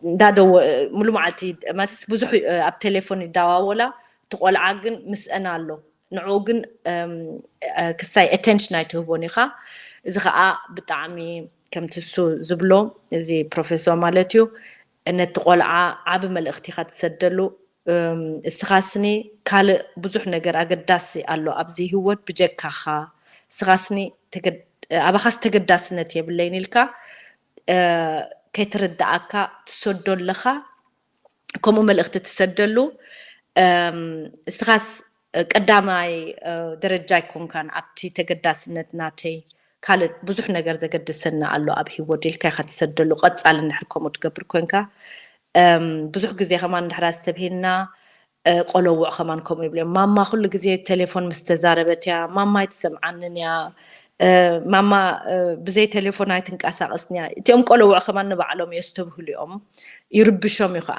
እንዳደወ ሙሉ መዓልቲ ማለት ብዙሕ ኣብ ቴሌፎን ይደዋወላ። እቲ ቆልዓ ግን ምስአን ኣሎ። ንዕኡ ግን ክስታይ ኣቴንሽን ኣይትህቦን ኢኻ። እዚ ከዓ ብጣዕሚ ከምቲ እሱ ዝብሎ፣ እዚ ፕሮፌሶር ማለት እዩ፣ ነቲ ቆልዓ ዓቢ መልእኽቲ ኢኻ ትሰደሉ። እስኻስኒ ካልእ ብዙሕ ነገር ኣገዳሲ ኣሎ ኣብዚ ህይወት ብጀካኻ። እስኻስኒ ኣባኻስ ተገዳስነት የብለይን ኢልካ ከይትርድኣካ ትሰዶ ኣለኻ። ከምኡ መልእኽቲ ትሰደሉ። እስኻስ ቀዳማይ ደረጃ ኣይኮንካን ኣብቲ ተገዳስነት ናተይ። ካልእ ብዙሕ ነገር ዘገድሰና ኣሎ ኣብ ህይወት ኢልካ ኢኻ ትሰደሉ። ቀጻሊ እንድሕር ከምኡ ትገብር ኮንካ፣ ብዙሕ ግዜ ከማን እንድሕር ኣስተብሂልና፣ ቆለውዕ ከማን ከምኡ ይብሉ እዮም። ማማ ኩሉ ግዜ ቴሌፎን ምስ ተዛረበት እያ፣ ማማ ኣይትሰምዓንን እያ፣ ማማ ብዘይ ቴሌፎን ኣይትንቀሳቐስን እያ። እቲኦም ቆለውዕ ከማን ንባዕሎም የስተብህሉ እዮም፣ ይርብሾም እዩ ከዓ።